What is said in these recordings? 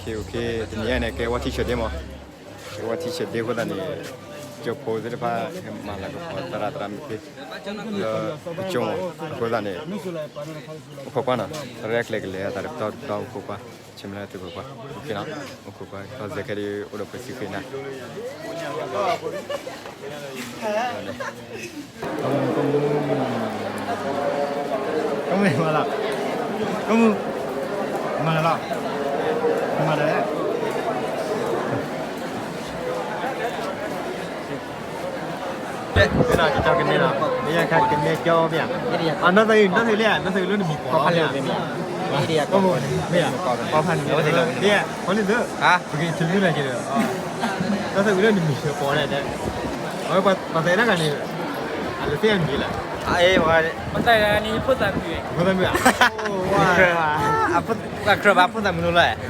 တနံၤအံၤန့ၣ် ကဲ World Teacher Day မး, ကဲ World Teacher Day အဃိသတးန့ၣ် ကၠိဖိသ့ၣ်တဖၣ် ဟဲမၤလၤကပီၤသရၣ်သရၣ်မုၣ်သ့ၣ် လၢကၠိမး, အဃိသတးန့ၣ် အိၣ်ခိးကွၢ်နီၤ, သရၣ်ကျဲကလဲၤအသးတပတီၢ်တပတီၢ် အိၣ်ခိးကွၢ်, ဆၢမုၢ်လၢ်သုအိၣ်ခိးကွၢ်, အိၣ်ခိးကွၢ် လီၤစဲခဲဒုး အိၣ်ဒီးပှၤစံဃ့နၤ ကမူ ကမူ ကမူ မၤလီၤ, ကမူ မၤလီၤ, မၤလီၤ, ကကန့ၣ်လီၤ, မ့ၢ်ယခါကန့ၢ်ကၠီမ့ၢ်ဧါ, နီၢ်သးအုး နီၢ်သးအုးလံဧါ, နီၢ်သးအုးလၢနမံၤပိာ်လီၤမ့ၢ်ဧါ, ကမူ မ့ၢ်ဧါ, ပှၤဖးန့ၣ် လံဧါ, ပှၤလံသု ပက့ၤထုးမုၢ်လၢက့ၤဒီး တၢ်သးဝံၤလၢနမံၤစၢၤပိာ်ဒဲးဒဲး, အဝဲပှၤသးဝံၤတၢ်ဂၤန့ၣ် အလၢသ့ၣ်အမံၤလၢ, အ့ ပှၤသးဝံၤန့ၣ် ဖိသၣ်မုၣ်, ဖိသၣ်မုၣ်ဧါ, အကြၢးဘၣ်ဖိသၣ်မုၣ်လိၤလီၤ,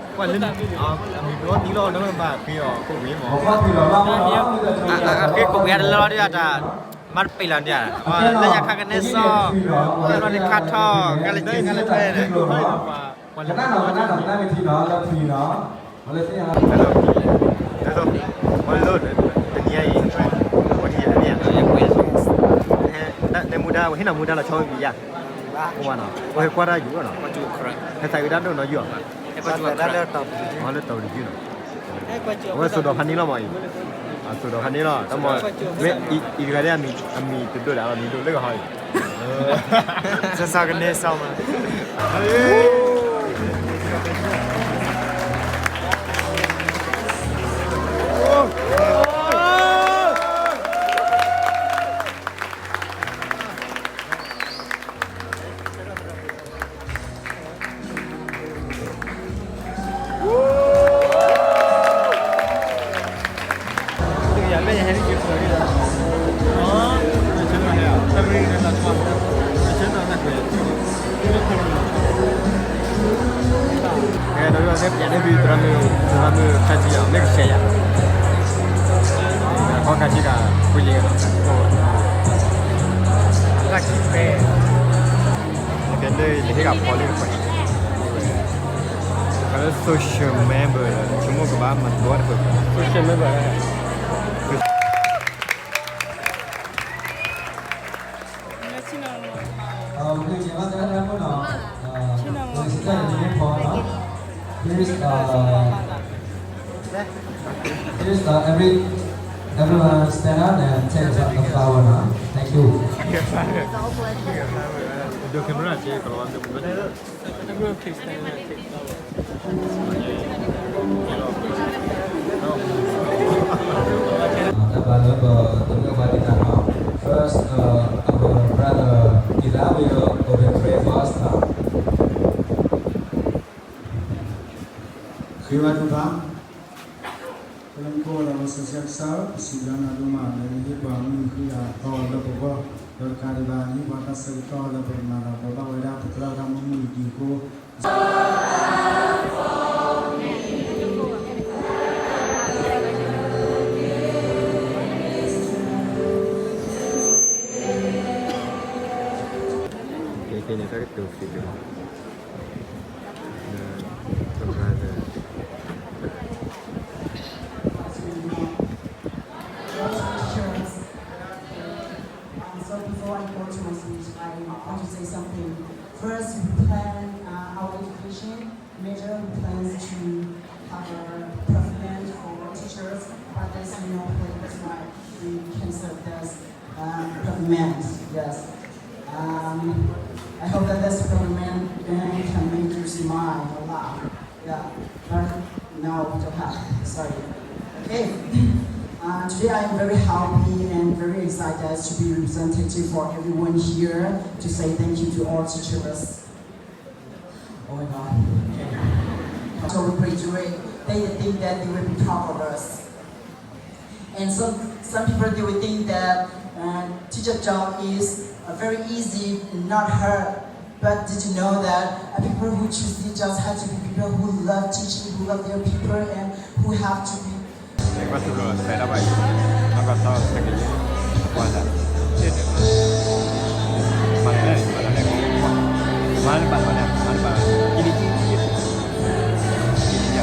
ပှၤလၢ အမံၤဘျီသံလီၤ နဘၣ်ဃ့အီၤကိးဝံၤမး, အဃ့ကိးဝံၤတလၢလီၤဒ်တၢ် မၤတပ့ၤလီၤဒ်, လၢညါခါကန့ၢ်စီၣ်, လၢလီၤန့ၣ်ခါထီၣ် ကလဲၤကလဲၤဖဲန့ၣ်, ပှၤလၢ ပှၤလၢ တနံၤအံၤ ဝဲထံၣ်တနံၤ, နဲမူဒါ ဝဲဟ့ၣ်နီၤမူဒါလီၤဆီဝံၤယါ, အိၣ်ဝဲနီၤ ဝဲဟဲကွၢ်တၢ်ယူၤနီၤ, ဟဲသးဝံၤတၢ်ဒိၣ်နီၤယူၤ, လၢတီၤတယုၢ်နီၤ, အဝဲသိးဒီးဖးန့ၢ်လီၤမးအံၤ, အသိးဒီးဖးန့ၢ်လီၤ တၢ်မၤ, မ့ၢ်အံၤတဂၤဒ်အမံၤတဒိၣ်ဒၣ်လီၤ မံၤဒိၣ်လၢကဟီအံၤ, စီၤစီၤကန့ၢ်စီၣ်မး ကဲ ဒီးသ့ၣ်ပျးန့ၢ်ဘံၤ သရၣ်မုၣ် သရၣ်မုၣ်ခါဆံယၤ မ့ၢ်ကဆဲးယၤ, ခီခါဆံကၤ ကွံယဲၢ်, ကဲလၢယဟ့ၣ်ဂၤဖီလံတခွဲး, ကလၢ social member ဆိကမိၣ်ကဘၣ်မၤသကိးတခွဲး, social member. Okay, okay, okay, okay, okay. Please, uh, please, uh, every, everyone stand up and take a flower now. Thank you. ဒိး camera ကဲကလီၤဝဲ တၢ်ဘါလၢပတမ့ၢ်ဝဲဒၣ်နီၤ, first, uh, our brother Ira will open prayer for us now. ဃ့ဝဲဒၣ်ဘၣ်, ပလၢမူခိၣ်ဒီးပစံးဆၢကစၢ်, ပစံးဘျုးနၤဒိၣ်မး လၢနဟ့ၣ်ပှၤမုၢ်နံၤဃံလၤအသီလၢပဂီၢ်, ဒီးတကးဒံးဘၣ် နဟ့ၣ်ပှၤတၢ်ဆၢကတီၢ်လၢပကမၤလၤကပီၤဘၣ်ဝဲဒၣ် ပသရၣ်တၢ်မုၢ်မုၢ်နံၤဒံးအဃိ ကဲ ကဲန့ၣ် တၢ်ကတိၤသ့ၣ်တဖၣ် လၢ brother. Um, so before I go to my speech, I want to say something. First, we plan, uh, our education major, we plan to have a performance for teachers, but there's no place, that's why we cancel this, um, performance. Yes. Um, I hope that this performance, uh, can make you smile a lot. Yeah, but now we don't have. Sorry. Okay. Uh, today I am very happy and very excited to be representative for everyone here to say thank you to all teachers. Oh my God. Okay. So we graduate, they think that they will be proud of us. And some, some people, they will think that, uh, teacher job is, uh, very easy, not hard. But did you know that, uh, people who choose teachers have to be people who love teaching, who love their people, and who have to be ကွၢ်သူၣ်လီၤ ဆဲးဒၣ်ဘၣ်အံၤ နီၢ်ကီၢ်သီၣ်ဆဲးကယဲၢ် ကွၢ်လၢ မၤလၢ မၤလၢ မၤလၢ မၤလၢ မၤလၢ ကံလံ ကံလံ ကံလံ ကံလံ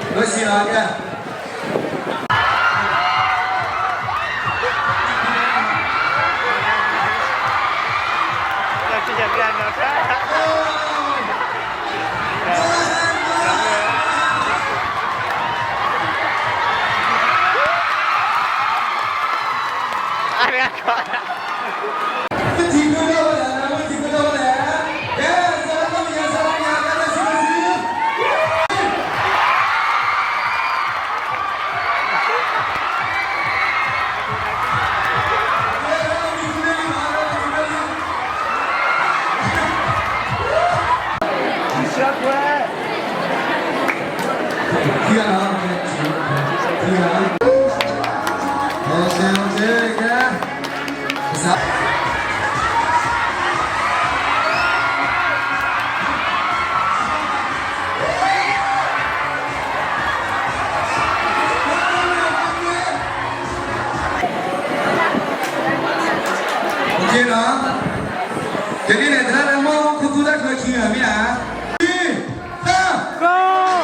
လၢဆံးလီၤကဲ. ကဲနီၤ, တနံၤန့ၣ် သရၣ်လၢမ့ၢ်အိၣ်ခိၣ်သူတၢ်ချၢခံဂၤမ့ၢ်ဧါ, သၢ, ကိး.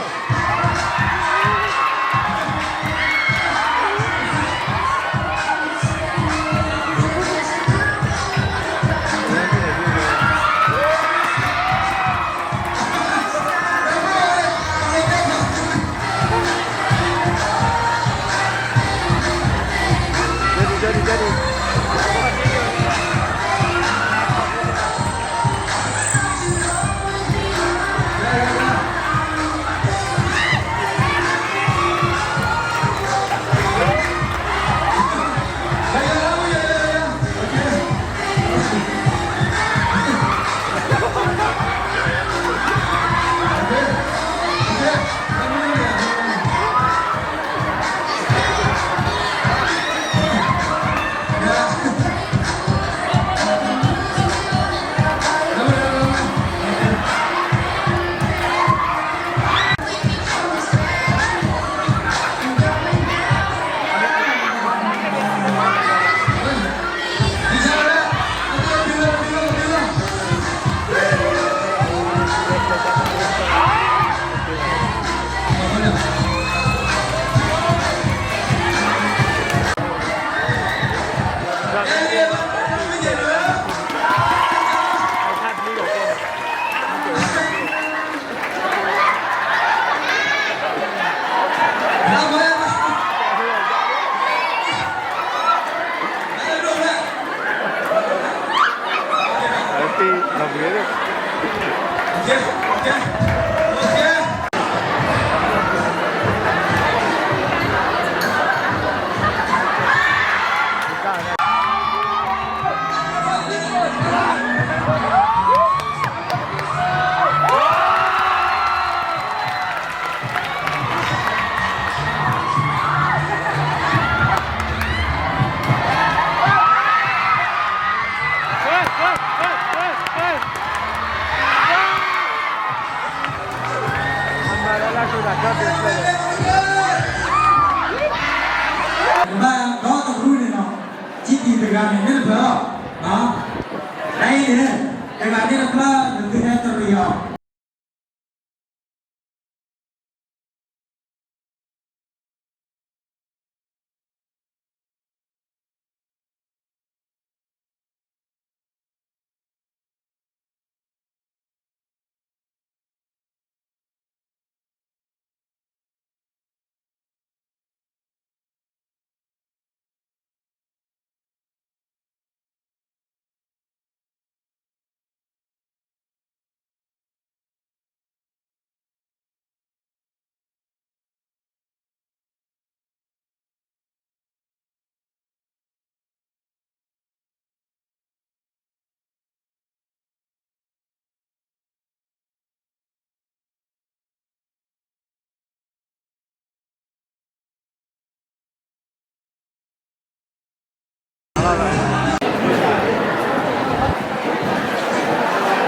န့ၣ် န့ၣ်တဖျၢၣ်လီၤ. တၢ်အံၤန့ၣ် တဂၤန့ၣ်တဖျၢၣ် နသုဟဲတရံးအီၤ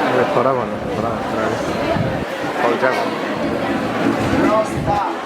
ဖီရၣ်ဘၣ်နီၤ, ဖီရၣ်, ဖီရၣ်, ဖီကစၢ်ဘၣ်.